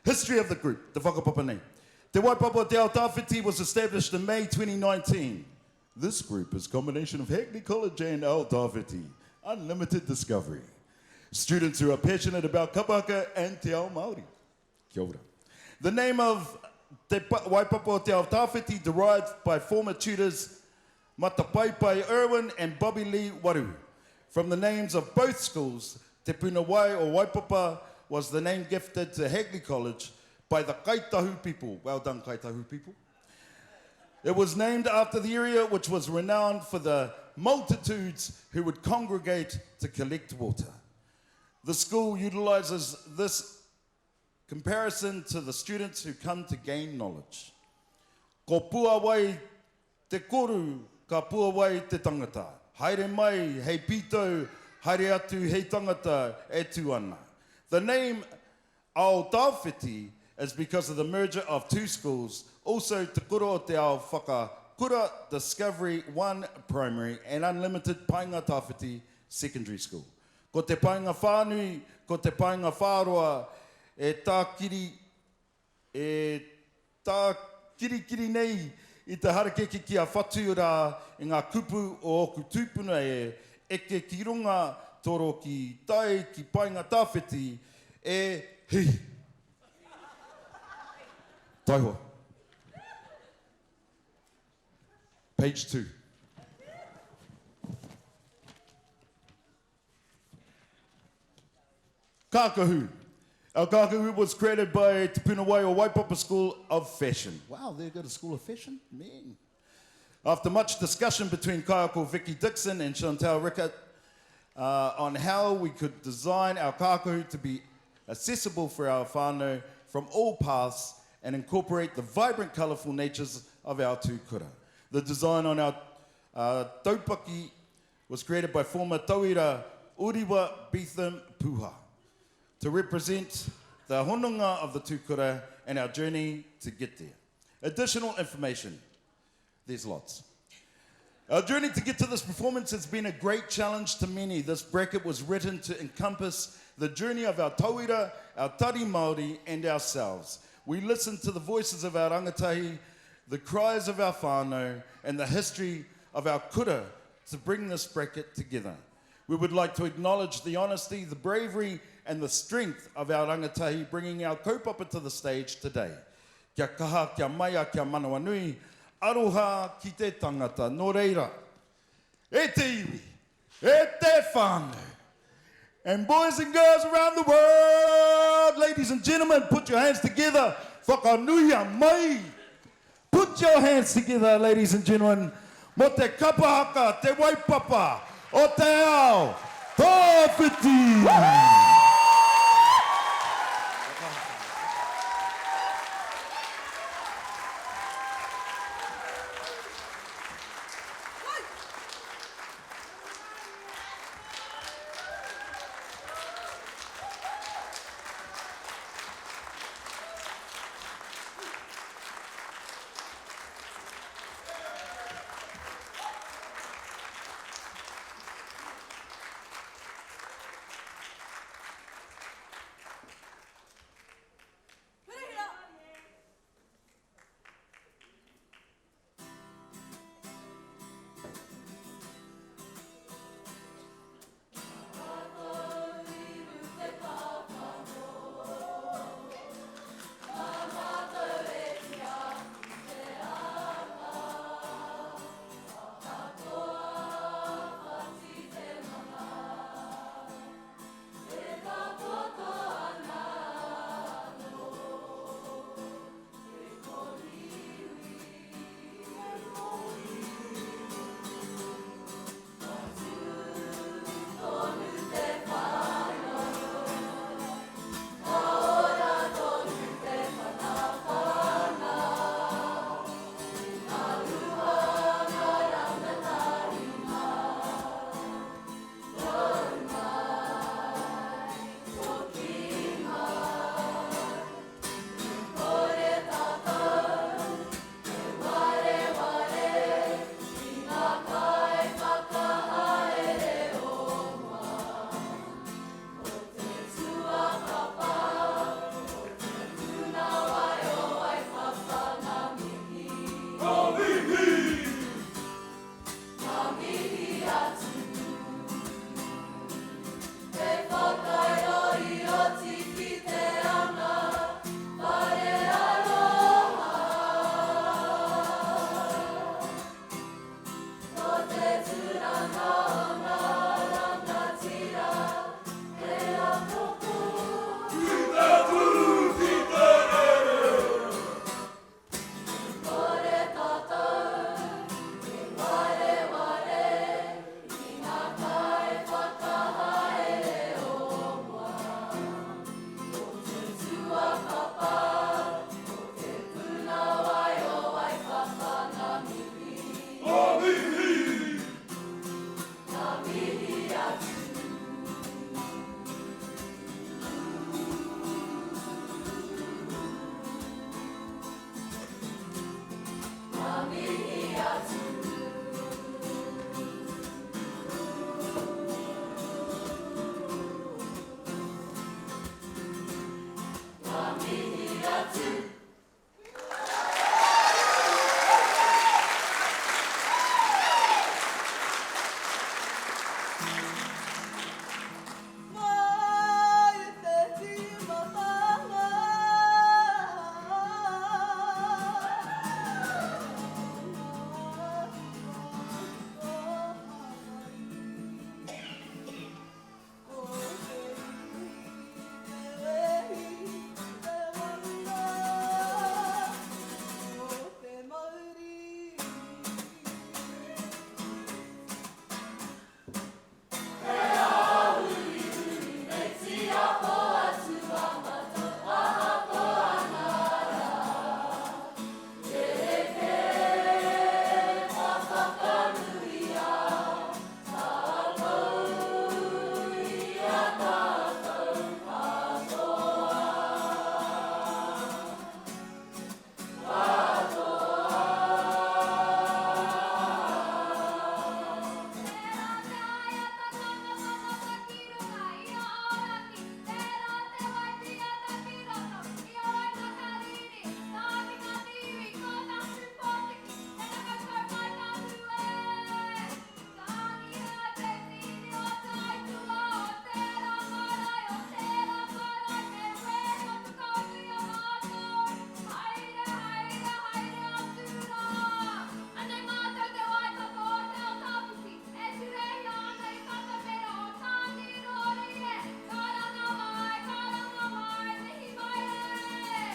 History of the group, te whakapapa nei. Te Waipapa o Te Ao Tawhiti was established in May 2019. This group is combination of Hagley College and Ao Tawhiti, unlimited discovery. Students who are passionate about kapahaka and te ao Māori. Kia ora. The name of Te Waipapa o Te Ao Tawhiti derived by former tutors Matapaipai Irwin and Bobby Lee Waru. From the names of both schools, Te Puna Wai o Waipapa was the name gifted to Hagley College by the Kaitahu people. Well done, Kaitahu people. It was named after the area which was renowned for the multitudes who would congregate to collect water. The school utilises this comparison to the students who come to gain knowledge. Ko puawai te koru, ka puawai te tangata. Haere mai hei pītau, haere atu hei tangata e tū ana. The name Ao Tawhiti is because of the merger of two schools, also Te Kura o Te Ao Whakakura Discovery One Primary and Unlimited Paenga Tawhiti Secondary School. Ko te paenga whānui, ko te paenga whāroa e tākiri, e tākirikiri nei i te harakeke ki a whatu rā i ngā kupu o ōku tūpuna e eke ki runga, toro ki tai, ki paenga tawhiti, e hi! Taihoa. Page 2. Kākahu. Our kākahu was created by Te Puna Wai o Waipapa School of Fashion. Wow, they've got a school of fashion? Man. After much discussion between kaiako Vicky Dixon and Chantal Rickett uh, on how we could design our kākahu to be accessible for our whānau from all paths and incorporate the vibrant colourful natures of our tūkura. The design on our uh, taupaki was created by former tauira Uriwa Beetham Puha to represent the hononga of the tūkura and our journey to get there. Additional information, there's lots. Our journey to get to this performance has been a great challenge to many. This bracket was written to encompass the journey of our tauira, our tari Māori, and ourselves. We listened to the voices of our rangatahi, the cries of our whānau, and the history of our kura to bring this bracket together. We would like to acknowledge the honesty, the bravery, and the strength of our rangatahi bringing our kaupapa to the stage today. Kia kaha, kia maia, kia manawanui, aroha ki te tangata. Nō reira, e te iwi, e te whānau, and boys and girls around the world, ladies and gentlemen, put your hands together, whakanuia mai! Put your hands together, ladies and gentlemen, mō te kapa haka, te waipapa o te ao tawhiti! Mai te tīmatanga. Ko te iwi, te wehi, te mana, ko te mauri. Tērā te haeata tanga tangata ki runga i a Aoraki, tērā te waipiata ki roto i a Waimakariri, tāki ngā iwi, ko Tahu Pōtiki, tēnā koutou mai Tahu e! Tāngia te tīni o te aituā o tērā marae, o tērā marae, me wehe o whakaatu i a mātou, haere, haere, haere atu rā! Anei mātou te Waipapa o te ao tāwhiti, e turehia ana i Katamera o Tānirori e! Karanga mai, karanga mai, mihi mai e!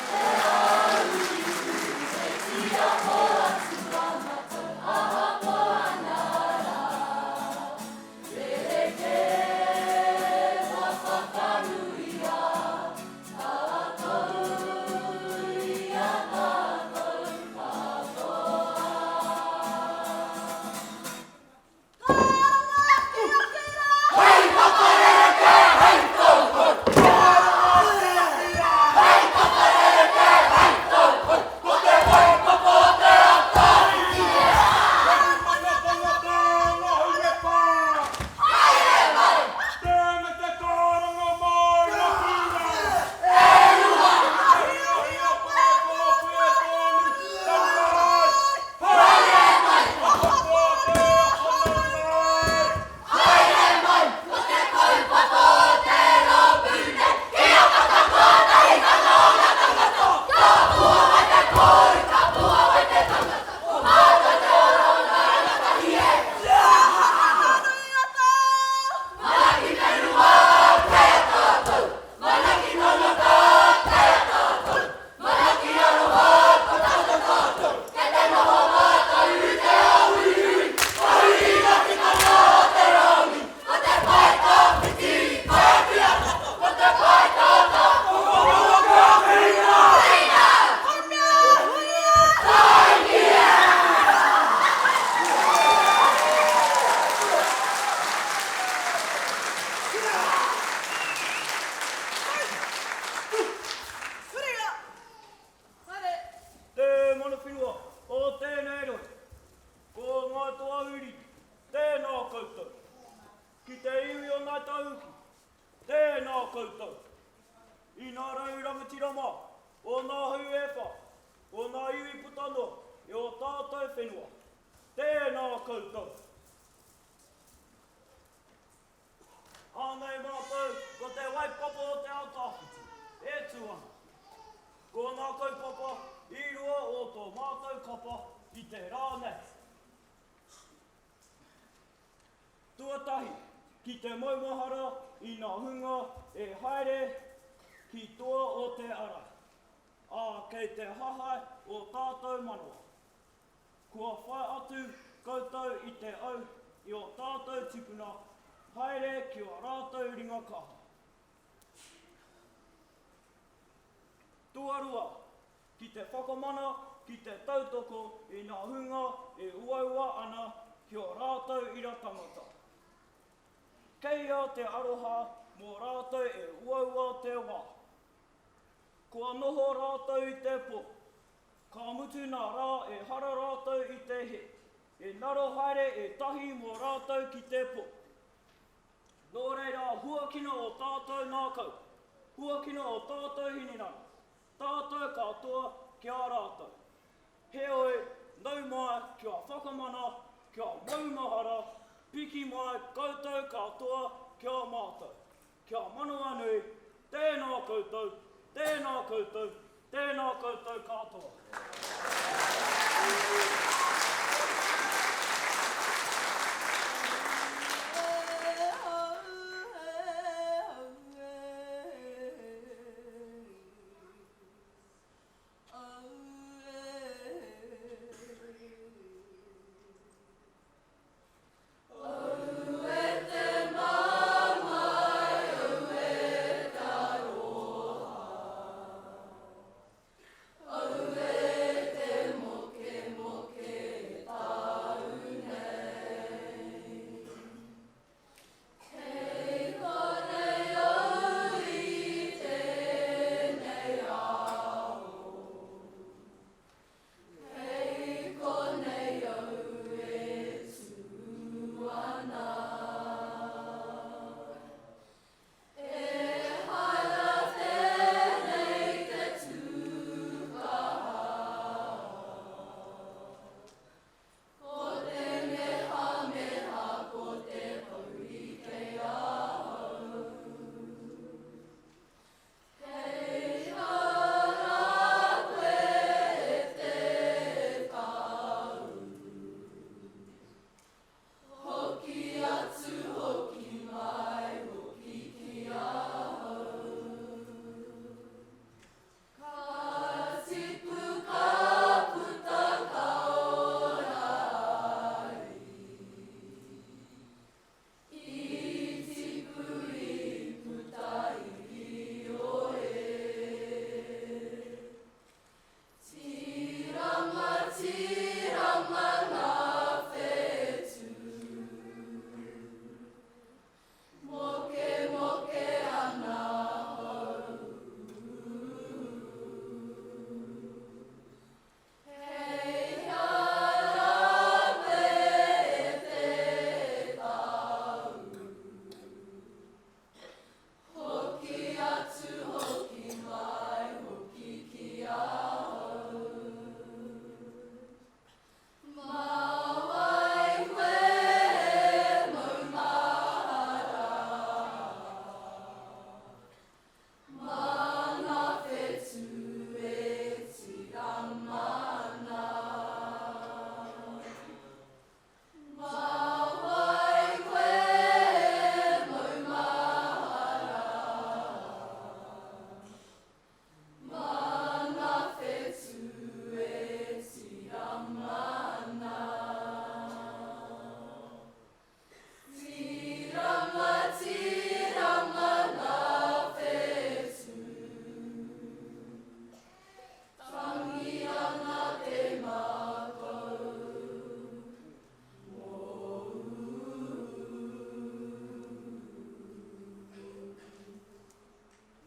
Karanga ki ake rā! Whakanui ata! Whiringa! Haere! Te mana whenua o tēnei rohe, ko Ngāi Tōahuriri, tēnā koutou. Ki te iwi o Ngāi Tahuki, tēnā koutou. Inā rau rangatira mā, o ngā hau e whā, o ngā iwi puta noa i ō tātou whenua, tēnā koutou. Anei mātou ko te Waipapa o te Ao Tawhiti e tū ana. Ko ngā kaupapa i rua o tō mātou kapa i te rā nei. Tuatahi, ki te maumahara i ngā hunga e haere ki toa o te ara, ā, kei te hahae o tātou manawa. Kua whai atu koutou i te au i o tātou tipuna, haere ki o rātou ringa kaha. Tuarua, ki te whakamana, ki te tautoko i ngā hunga e uaua ana ki o rātou ira tangata. Kei a te aroha mō rātou e uaua te wā. Kua noho rātou i te pō, Ka mutu nā rā ehara rātou i te he, e ngaro haere ētahi mō rātou ki te pō. Nō reira huakina ō tātou ngākau, Huakina o tātou hinengaro, tātou katoa ki a rātou. Heoi, nau mai kia whakamana, kia maumahara, piki mai koutou katoa ki a mātou. Kia manawanui, tēnā koutou, tēnā koutou, tēnā koutou katoa.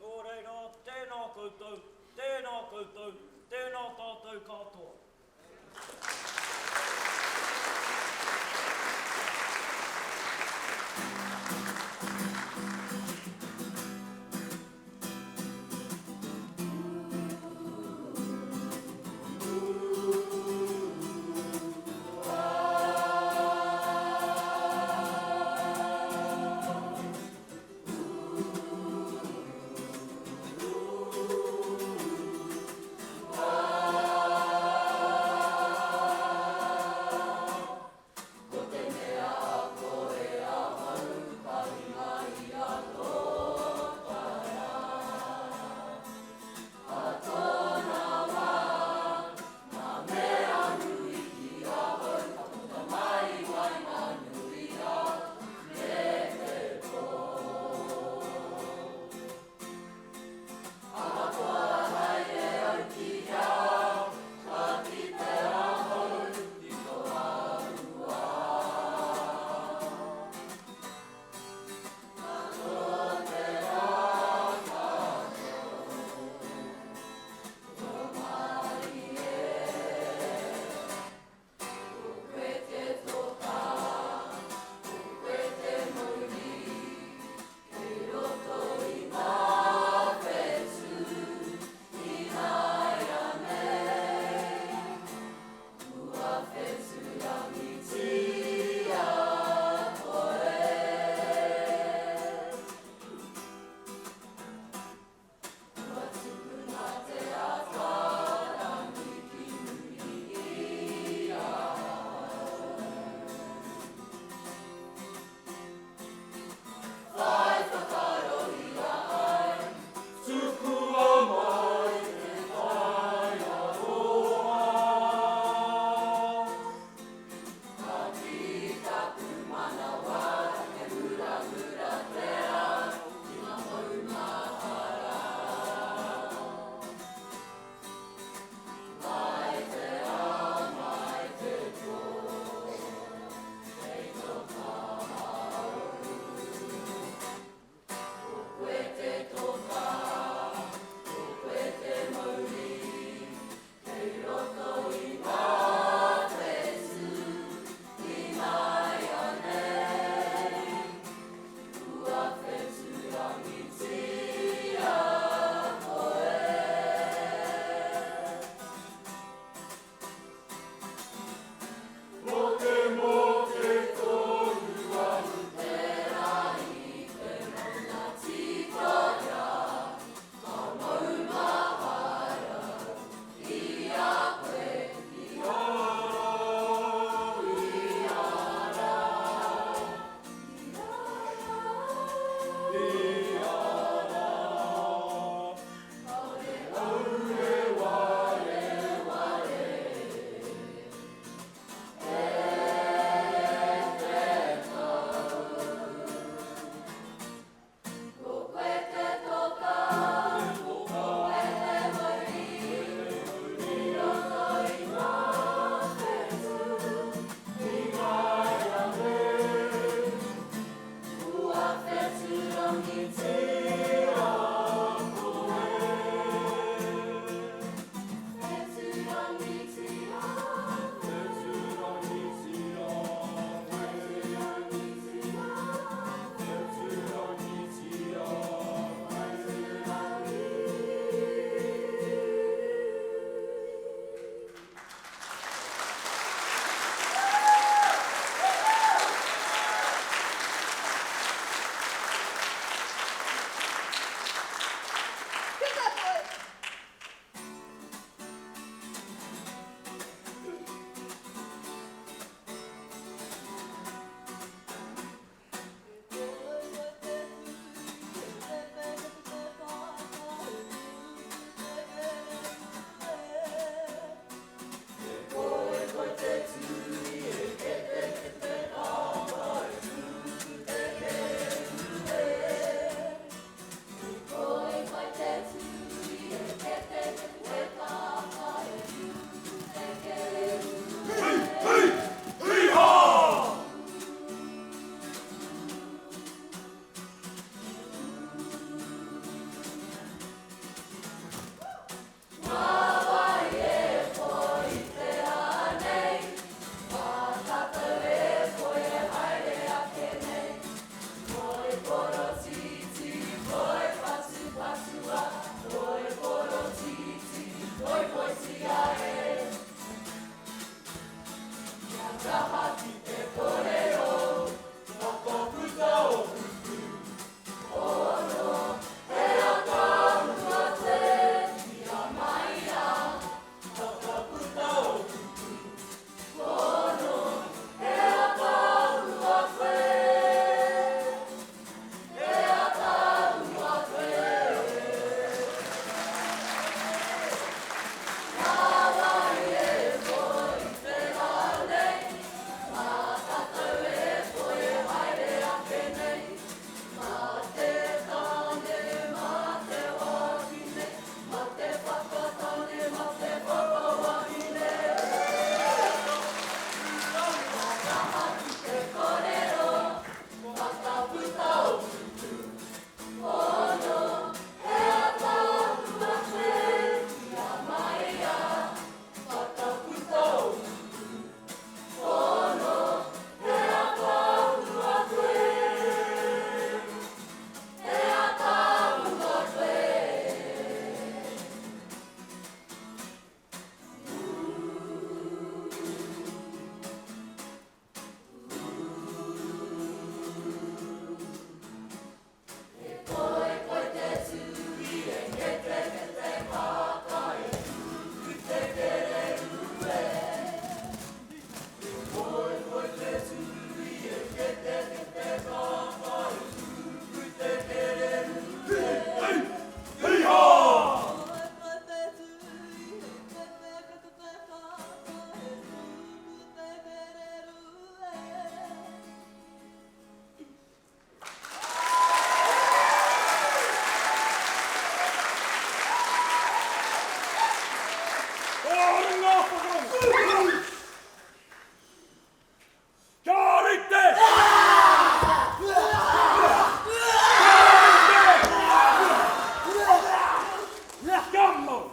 Nō reira, tēnā koutou, tēnā koutou, tēnā tātou katoa. Kia rite! Kia mau!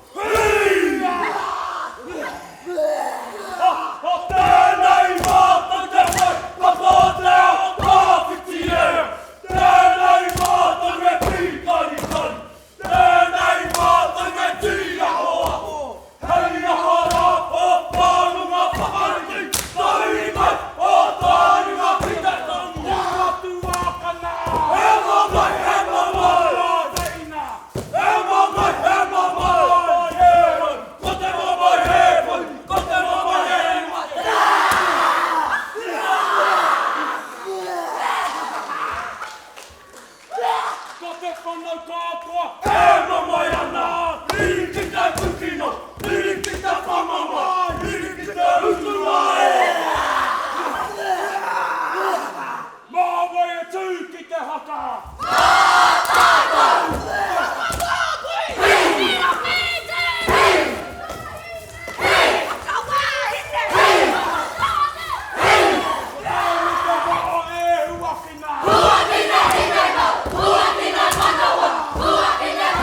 Ko tēnei mātou te wai, ka pōtea o Kāwhiti e! Tēnei mātou e pīkarikari, tēnei mātou e tīahoaho, hei aha rā o whānunga whakarite, tahuri mai o tāringa ki te tango. Ngā tuākana! E mamae, e mamae! Ngā teina! E mamae, e mamae! Ko te mamae e pai, ko te mamae e mate! Ko te whanau katoa e mamae ana! Riri ki te tūkino, riri ki te whamamae, riri ki te utua e! Mā wai e tū ki te haka? Rāua te wā e huakina! E huri tō ana ki te rākau, ki ngā.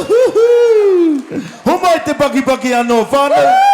Woohoo! Homai te pakipaki anō, whānau!